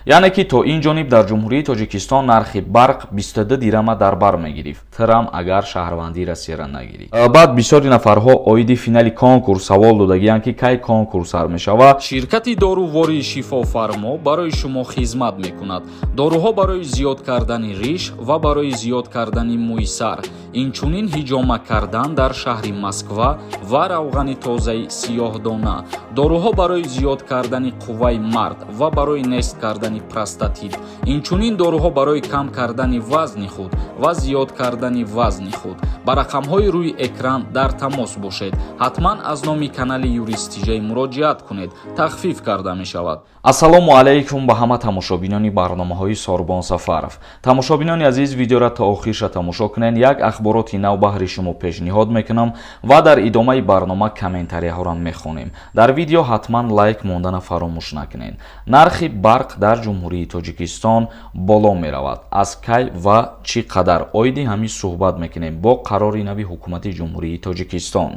Яъне ки то ин ҷониб дар Ҷумҳурии Тоҷикистон нархи барқ 22 дирама дар бар мегирифт, тирам агар шаҳрвандии Россияра нагирӣ. Баъд бисёри нафарҳо оиди финали конкурс савол додагиянд, ки кай конкурс сар мешавад. Ширкати дорувории «Шифофармо» барои шумо хизмат мекунад. Доруҳо барои зиёд кардани риш ва барои зиёд кардани мӯи сар, инчунин ҳиҷома кардан дар шаҳри Москва ва равғани тозаи сиёҳдона. Доруҳо барои зиёд кардани қувваи мард ва барои нест кардани простатит, инчунин доруҳо барои кам кардани вазни худ ва зиёд кардани вазни худ. Ба рақамҳои рӯи экран дар тамос бошед. Ҳатман аз номи канали Юристижай муроҷиат кунед, тахфиф карда мешавад. Ассалому алайкум ба ҳама тамошобинони барномаҳои Сорбон Сафаров. Тамошобинони азиз, видеора то охирша тамошо кунед. Як ахбороти нав баҳри шумо пешниҳод мекунам ва дар идомаи барнома комментарияҳоро мехонем. Дар видео ҳатман лайк мондана фаромӯш накунед. Нархи барқ дар Ҷумҳурии Тоҷикистон боло меравад. Аз кай ва чӣ қадар? Оиди ҳамин суҳбат мекунем. Бо қарори нави Ҳукумати Ҷумҳурии Тоҷикистон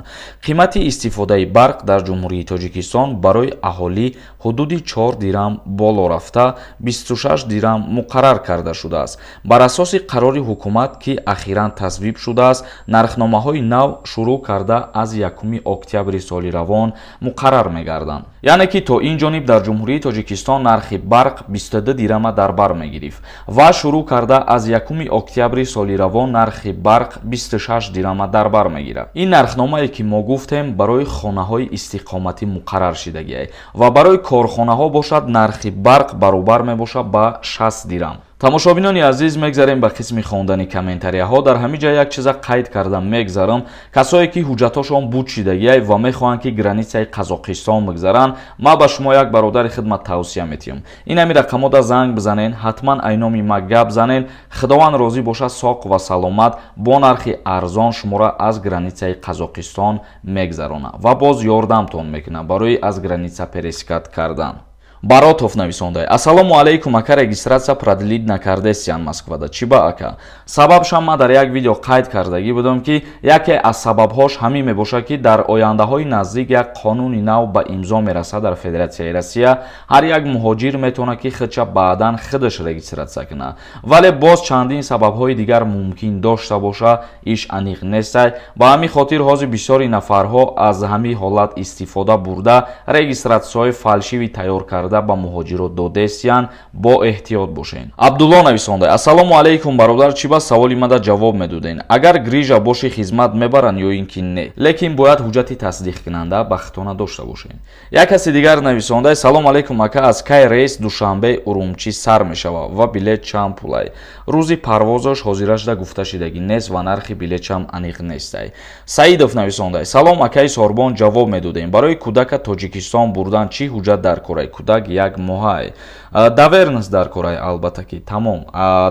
қимати истифодаи барқ дар Ҷумҳурии Тоҷикистон барои аҳолӣ ҳудуди 4 дирам боло рафта, 26 дирам муқаррар карда шудааст. Бар асоси қарори ҳукумат, ки ахиран тасвиб шудааст, нархномаҳои нав шурӯъ карда аз 1 октябри соли равон муқаррар мегарданд. Яъне ки то ин ҷониб дар Ҷумҳурии Тоҷикистон нархи барқ 22 дирама дар бар мегирифт ва шурӯъ карда аз 1 октябри соли равон нархи барқ 26 дирама дар бар мегирад. Ин нархномае, ки мо гуфтем, барои хонаҳои истиқоматӣ муқаррар шидагиай ва барои корхонаҳо бошад, нархи барқ баробар мебошад ба 60 дирам. Тамошобинони азиз, мегзарем ба қисми хондани комментарияҳо. Дар ҳамин ҷа як чиза қайд карда мегзарам. Касое ки ҳуҷҷатҳошон буд шидагиай ва мехоҳанд, ки границаи Қазоқистон бигзаранд, ман ба шумо як бародари хидмат тавсия метиҳам: ин ҳами рақамода занг бизанен, ҳатман айноми ма гап занен. Худованд розӣ бошад, соқ ва саломат бо нархи арзон шуморо аз границаи Қазоқистон мегзаронад ва боз ёрдамтон мекунад барои аз граница пересекать кардан. Баротов нависонда: «Ассалому алайкум, ака. Регистрация продлить накардесиян Москвада, чӣ ба, ака?» Сабабшам ман дар як видео қайд кардагӣ будам, ки яке аз сабабҳош ҳамин мебошад, ки дар ояндаҳои наздик як қонуни нав ба имзо мерасад дар Федератсияи Россия. Ҳар як муҳоҷир метавонад, ки худша баъдан худаш регистрация кунад, вале боз чандин сабабҳои дигар мумкин дошта боша, иш аниқ нестай. Ба ҳамин хотир ҳозир бисёри нафарҳо аз ҳамин ҳолат истифода бурда, регистратсияҳои фальшивый тайёр карда ба муҳоҷирот додестиян. Бо эҳтиёт бошен. Абдулло нависонда: «Ассалому алайкум, бародар. Чӣ ба саволи мада ҷавоб медоден? Агар грижа боши, хизмат мебаранд ё ин ки не? Лекин бояд ҳуҷҷати тасдиқкунанда ба хитона дошта бошем». Як каси дигар нависонда: «Салом алайкум, ака. Аз кай рейс Душанбе Урумчӣ сар мешавад ва билет чанд пулай?» Рӯзи парвозаш ҳозирашда гуфта шидагӣ нест ва нархи билетшам аниқ нестай. Саидов нависонда: «Салом, акаи Сорбон. Ҷавоб медодем, барои кӯдака Тоҷикистон бурдан чӣ ҳуҷҷат дар корай? Кӯдак як моҳай». Доверенность дар корай, албатта ки, тамом.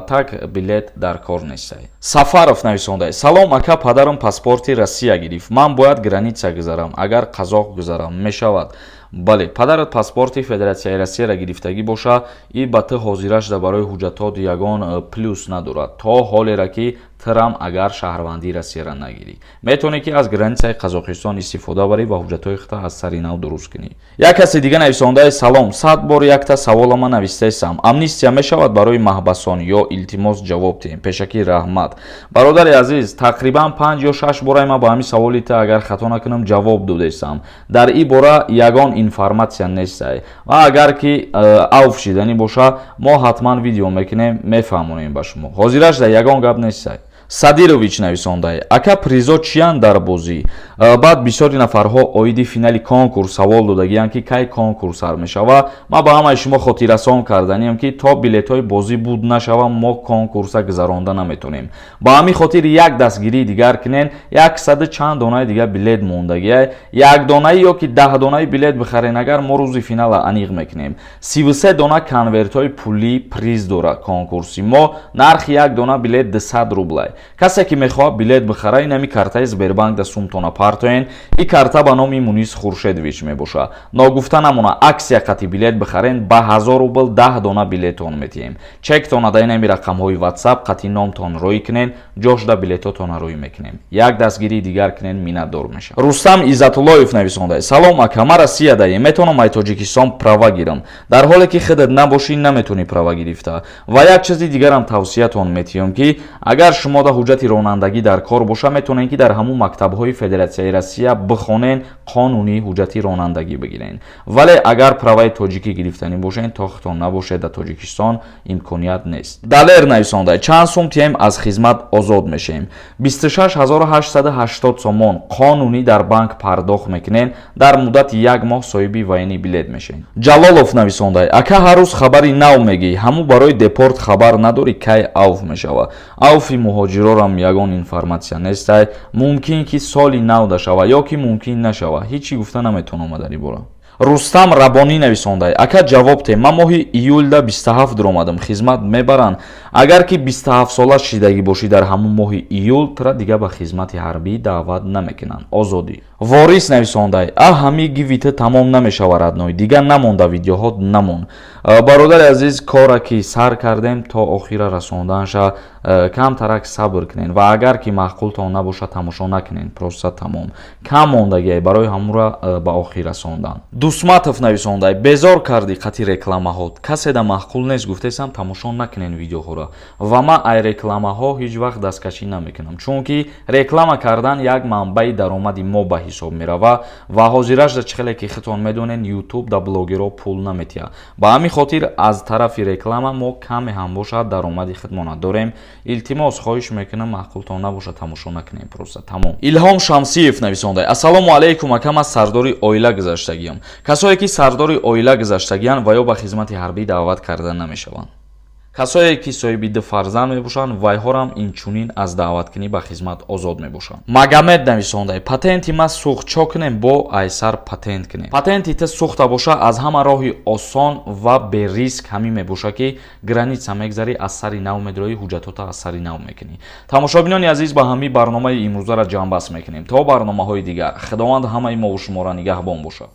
Так билет дар кор нестай. Сафаров нависонда: «Салом, ака. Падарам паспорти Россия гирифт, ман бояд граница гузарам. Агар қазоқ гузарам, мешавад?» Бале, падарат паспорти Федератсияи Россияро гирифтагӣ боша, и ба ту ҳозирашда барои ҳуҷҷатот ягон плюс надорад. То ҳолера ки тирам агар шаҳрвандии Россияро нагирӣ, метавонӣ, ки аз границаи Қазоқистон истифода барӣ ва ҳуҷҷатҳои худта аз сари нав дуруст кунӣ. Як каси дига нависондаи: «Салом, сад бор якта саволама навистаистам. Амнистия мешавад барои маҳбасон ё? Илтимос, ҷавоб диҳем. Пешакӣ раҳмат». Бародари азиз, тақрибан панҷ ё шаш бора ма ба ҳамин саволи та, агар хато накунам, ҷавоб додаистам. Дар ин бора ягон информатсия нестай ва агар ки авф шиданӣ боша, мо ҳатман видео мекунем, мефаҳмонем ба шумо. Ҳозираш дар ягон гап нестай. Садирович нависондай: «Ака, призо чиянд дар бозӣ?» Баъд бисёри нафарҳо оиди финали конкурс савол додагиянд, ки кай конкурс сар мешавад. Ман ба ҳамаи шумо хотиррасон карданиям, ки то билетҳои бозӣ буд нашава, мо конкурса гузаронда наметонем. Ба ҳамин хотир як дастгирии дигар кунен. Яксаду чанд донаи дигар билет мондагия. Як донаи ё ки 10 донаи билет бихарен агар, мо рӯзи финала аниқ мекунем. 33 дона конвертҳои пулӣ приз дорад конкурси мо. Нархи як дона билет 200 рублай. Касе ки мехоҳад билет бихара, инами картаи Сбербанк да сумтона партоен. И карта ба номи Мунис Хуршедович мебошад. Ногуфта намона, акция қати билет бихарен, ба 1000 рубл 10 дона билетон метиҳем. Чектона да инами рақамҳои WhatsApp қати номтон рӯй кунен, ҷошда билетотона рӯй мекунем. Як дастгирии дигар кунен, миннатдор мешавам. Рустам Иззатуллоев нависонда: «Салом, ака, ман Россиядаем, метавонам ай Тоҷикистон права гирам?» Дар ҳоле ки худат набошӣ, наметавонӣ права гирифта. Ва як чизи дигарам тавсиятон метиҳам, ки агар шумо да ҳуҷҷати ронандагӣ дар кор боша, метавонед, ки дар ҳамун мактабҳои Федератсияи Россия бихонен, қонунӣ ҳуҷҷати ронандагӣ бигирен. Вале агар праваи тоҷикӣ гирифтанӣ бошен, то худтон набошед дар Тоҷикистон, имконият нест. Далер нависонда: «Чанд сум тием, аз хизмат озод мешем?» 26 880 сомон қонунӣ дар банк пардохт мекунен, дар муддати як моҳ соҳиби военный билет мешен. Ҷалолов нависонда: «Ака, ҳар рӯз хабари нав мегӣ, ҳамун барои депорт хабар надорӣ, кай авф мешава?» Авфи муҳоҷирорам ягон информатсия нестай. Мумкин ки соли нав да шава ё ки мумкин нашава, ҳечи гуфта наметавонам дар ин бора. Рустам Рабонӣ нависонда: «Ака, ҷавоб те, ман моҳи июлда 27 дуромадам, хизмат мебаранд?» Агар ки 27 сола шидагӣ бошӣ дар ҳамун моҳи июл, тура дига ба хизмати ҳарбӣ даъват намекунанд, озодӣ. Ворис нависонда: «А ҳами гивита тамом намешава, родной, дига намонда видеоҳо, намон». Бародари азиз, кора ки сар кардем, то охира расонданша камтарак сабр кунед ва агар ки маъқултон набошад, тамошо накунед, просто тамом. Кам мондагие барои ҳамура ба охир расондан. Дусматов нависонда: «Безор кардӣ қати рекламаҳо, касе да маъқул нест, гуфтесам, тамошо накунед видеоҳоро». Ва ман ай рекламаҳо ҳеҷ вақт дасткашӣ намекунам, чунки реклама кардан як манбаи даромади мо ба ҳисоб мерава. Ва ҳозирашда, чӣ хеле ки худтон медонед, Ютуб да блогерҳо пул наметиҳад. Ба ҳамин хотир аз тарафи реклама мо каме ҳам бошад даромади худмона дорем. Илтимос, хоҳиш мекунам, маъқултон набошад, тамошо накунем, просто тамом. Илҳом Шамсиев нависонда: «Ассалому алайкум, ака, ман сардори оила гузаштагиам». Касое ки сардори оила гузаштагианд ва ё ба хизмати ҳарбӣ даъват карда намешаванд. Касое ки соҳиби ду фарзанд мебошанд, вайҳорам инчунин аз даъваткунӣ ба хизмат озод мебошанд. Магомед нависонда: «Патенти ма сӯхт, чо кунем, бо айсар патент кунем?» Патенти ту сӯхта боша, аз ҳама роҳи осон ва бериск ҳамин мебошад, ки граница мегзарӣ, аз сари нав медроӣ, ҳуҷҷатота аз сари нав мекунӣ. Тамошобинони азиз, ба ҳамин барномаи имрӯзаро ҷамъбаст мекунем. То барномаҳои дигар, Худованд ҳамаи мову шуморо нигаҳбон бошад.